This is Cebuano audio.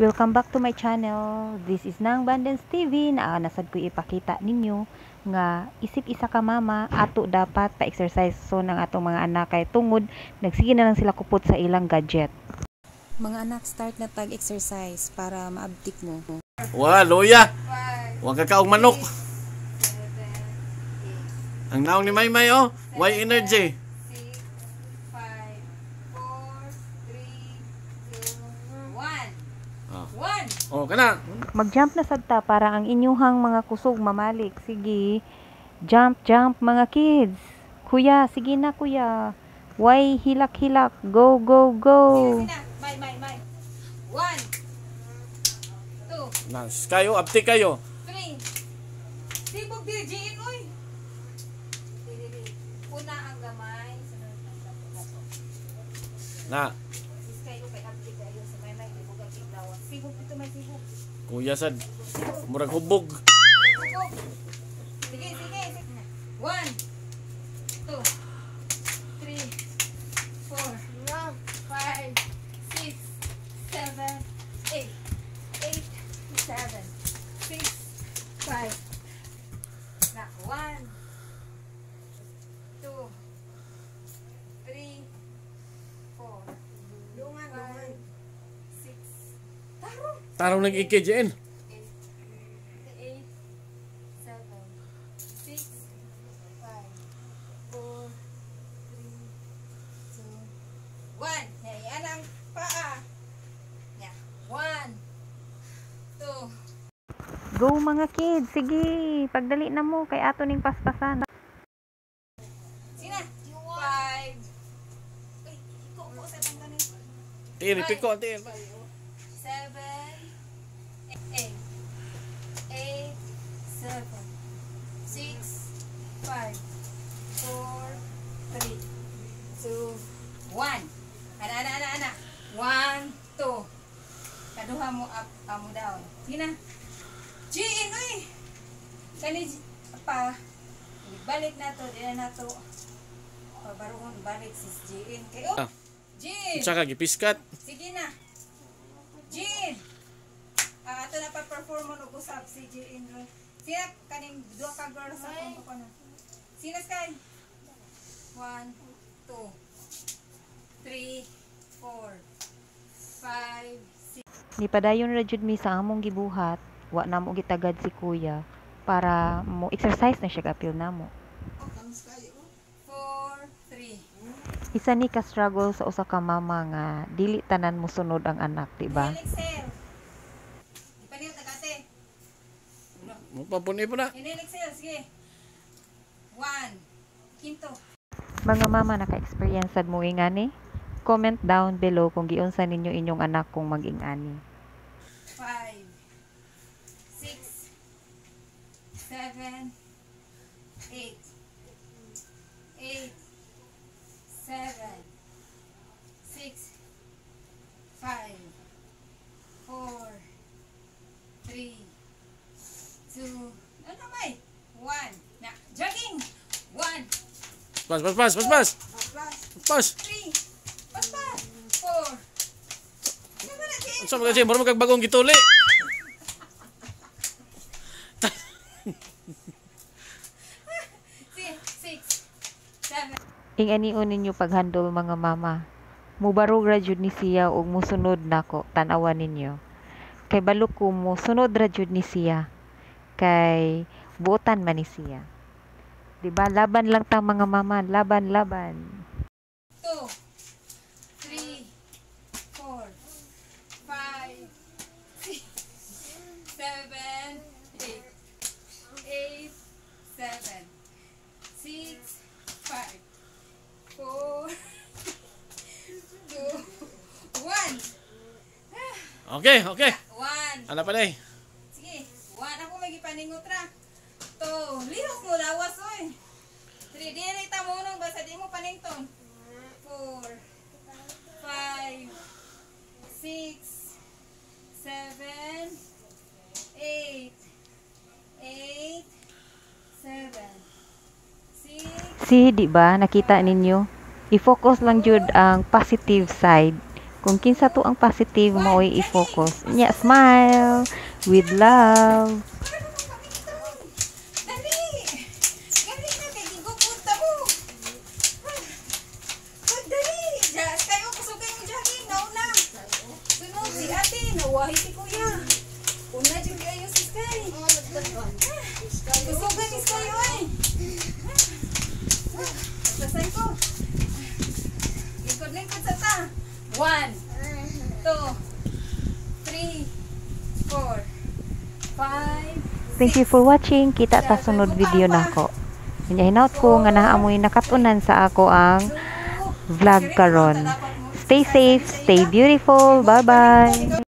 Welcome back to my channel. This is Nang Bandens TV. Naa na sad ko ipakita ninyo nga isip isa ka mama, ato dapat pa-exercise so ng atong mga anak kay tungod nagsige na lang sila kupot sa ilang gadget. Mga anak, start na tag exercise para maabtik mo. Wa, luya. Wa ka kaog manok. Ang naong ni Maymay oh, Y energy. 6, 5, 4, 3, 2, 1. Oh. 1. Oh, kana. Mag-jump na sad ta para ang inyuhang mga kusog mamalik. Sige. Jump, jump, mga kids. Kuya, sige na, kuya. Why hilak-hilak? Go, go, go. Sige na. May, may, may. 1, 2, Nas kayo, abtik kayo. 3. Sibog di, Jean, uy. Di, di, di. Una ang gamay. Sunod ang dato. Na, Sis kayo kay abdi kayo sa may may tibog ang tiglawan. Sibog dito, may sibog. Kuya sad. Murag hubog. Sibog. Sige, sige. Sige. 1, 2, 3, 4, 5, 6, 7, 8, 8, 7, 6, 5. Na, 1, 2, 3, 4, 5, 6, tarong! Tarong nag iki, Jean. 8, 8, 7, 6, 5, 4, 3, 2, 1. Yan, yan ang paa. Yan. 1, 2, Go, mga kids, sige. Pagdali na mo kay ato ning paspasan. Sina? 5. Uy, iko ko sa tangganin. Tiil, piko, tiil. 7, 8, 8, 7, 6, 5, 4, 3, 2, 1. Ana, ana, ana, ana. 1, 2. Kaduha mo up, amo down. Sige na. Jean, uy! Kani pa. Balik na to, di na to. Pabaruhon, balik sis Jean. Kay, oh! Ah. Jean! Saka gipiskat. Sige na. Jean! Ah, ato na pa-perform mo og usab si Jean ro. Sina kaning duha ka girl sa akong ko na. Sina, Sky? 1, 2, 3, 4, 5, 6. Nipadayon ra jud mi sa among gibuhat, wa namo gitagad si kuya para mo exercise na siya apil namo. 4, 3. Isa ni ka struggle sa usa ka mama nga dili tanan mosunod ang anak, di ba? Inhale, exhale. Ipanil tagate. Mo papuni po na. Inhale, exhale. Sige. 1. Quinto. Mga mama, naka-experience sad mo ingani? Comment down below kung giunsa ninyo inyong anak kung mag-ingani. 5, 6, 7, 8, 8, 7, 6, 5, 4, 3, 2, ano may? 1. Na, jogging! 1, Pas, pas, pas, pas, pas. Pas. 3, pas pa! 4. Ano ba na, Jane? Unsa man kasi murag kag bagong gituli. 6, 7, Inganion ninyo paghandle, mga mama. Mubarog ra jud ni siya ug musunod nako, tan-awan ninyo. Kay balo ko mosunod ra jud ni siya. Kay buotan man ni siya. 'Di ba? Laban lang ta, mga mama, laban laban. 2, 3, 4, 5, 6, 7, 8, 8, 7, 6, 5, 4, 2, 1. Okay. 1. Ana pa day. Sige, 1. Ako may gipaningot ra. 2. Lihok mo lawas, oy. 3. Dili ta mo nung basta di mo panington. 4, 5, 6, 7, 8, 8, 7, 6, See, di ba? Nakita ninyo? I-focus lang jud ang positive side. Kung kinsa to ang positive, mao'y i-focus. Nya, smile with love. Dali! Dali na, kay gigukod ta mo. Pagdali! Kayo, kusugay mo jogging. Nauna. Sunod si ate, nauwahi si kuya. Una jud kayo si Sky. Kusugay ni Sky, oy. Pasan ko. Lingkod-lingkod sa ta. One, two, three, four, five. Thank you for watching. Kita ta sunod video nako. Nya, hinaut ko nga naamoy nakatunan sa ako ang vlog karon. Stay safe, stay beautiful. Bye-bye.